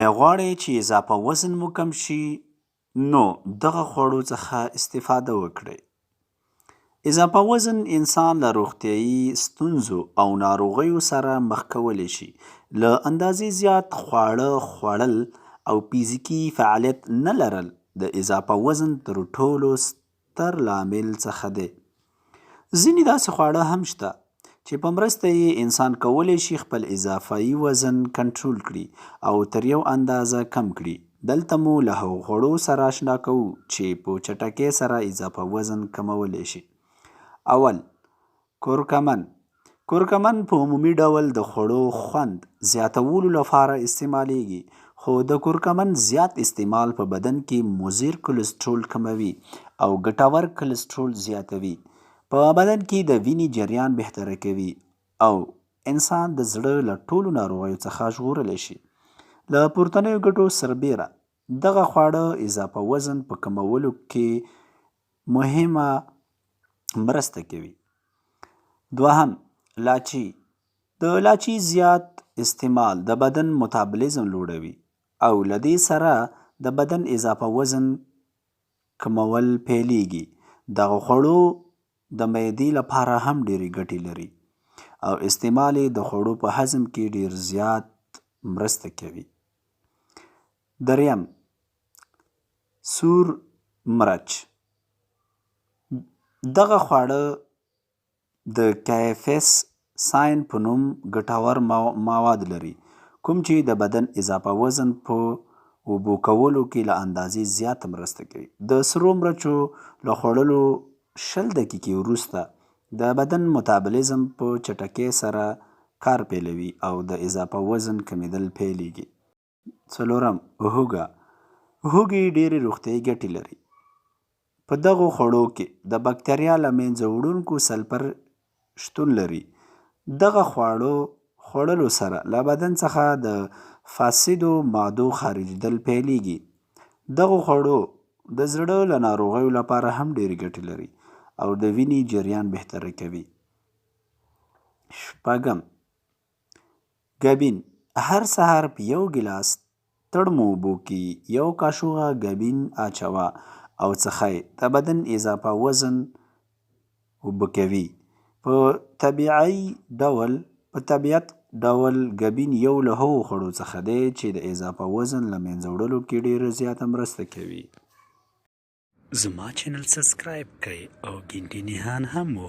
ایا غواړئ چې اضافه وزن مو کم شي؟ نو دغه خوړو څخه استفاده وکړئ. اضافه وزن انسان له روغتیايي ستونزو او ناروغیو سره مخ کولی شي. له اندازې زیات خواړه خوړل او فزیکي فعالیت نه لرل د اضافه وزن تر ټولو ستر لامل څخه دی. ځینې داسې خواړه هم شته چې په مرسته یې انسان کولی شي خپل اضافي وزن کنټرول کړي او تر یو اندازه کم کړي. دلته مو له هغو خوړو سره اشنا کوو چې په چټکۍ سره اضافه وزن کمولی شي. اول، کورکمن. کورکمن په عمومي ډول د خوړو خوند زیاتولو لپاره استعمالیږي، خو د کورکمن زیات استعمال په بدن کې مضر کلسترول کموي او ګټور کلسترول زیاتوي. په بدن کې د وینې جریان بهتره کوي او انسان د زړه له ټولو ناروغیو څخه ژغورلی شي. له پورتنیو ګټو سربیره دغه خواړه اضافه وزن په کمولو کې مهمه مرسته کوي. دوهم، لاچي. د لاچي زیات استعمال د بدن متابولیزم لوړوي او له دې سره د بدن اضافه وزن کمول پیلیږي. دغه خوړو د معدې لپاره هم ډېرې ګټې لري او استعمال یې د خوړو په هضم کې ډېر زیات مرسته کوي. دریم، سور مرچ. دغه خواړه د کیفیس ساین په نوم ګټور مواد لري، کوم چې د بدن اضافه وزن په اوبو کولو کې له اندازې زیاته مرسته کوي. د سرو مرچو له خوړلو 20 دقیقې وروسته د بدن متابولیزم په چټکۍ سره کار پیلوي او د اضافه وزن کمېدل پیلیږي. څلورم، هوږه. هوږې ډېرې روغتیايي ګټې لري. په دغو خوړو کې د بکتریا له منځه وړونکو سلفر شتون لري. دغه خواړو خوړلو سره له بدن څخه د فاسدو مادو خارجېدل پیلیږي. دغو خوړو د زړه له ناروغیو لپاره هم ډېرې ګټې لري او د وینې جریان بهتره کوي. شپږم، ګبین. هر سهار په یو ګیلاس تړمو اوبو کې یو کاشوغه ګبین اچوه او څښه یې، د بدن اضافه وزن اوبه کوي. په طبیعي ډول په طبیعت ډول ګبین یو له هغو خوړو څخه دی چې د اضافه وزن له منځه وړلو کې ډېره زیاته مرسته کوي. زما چینل سبسکرایب کړئ او ګنټی نښان هم ووهئ.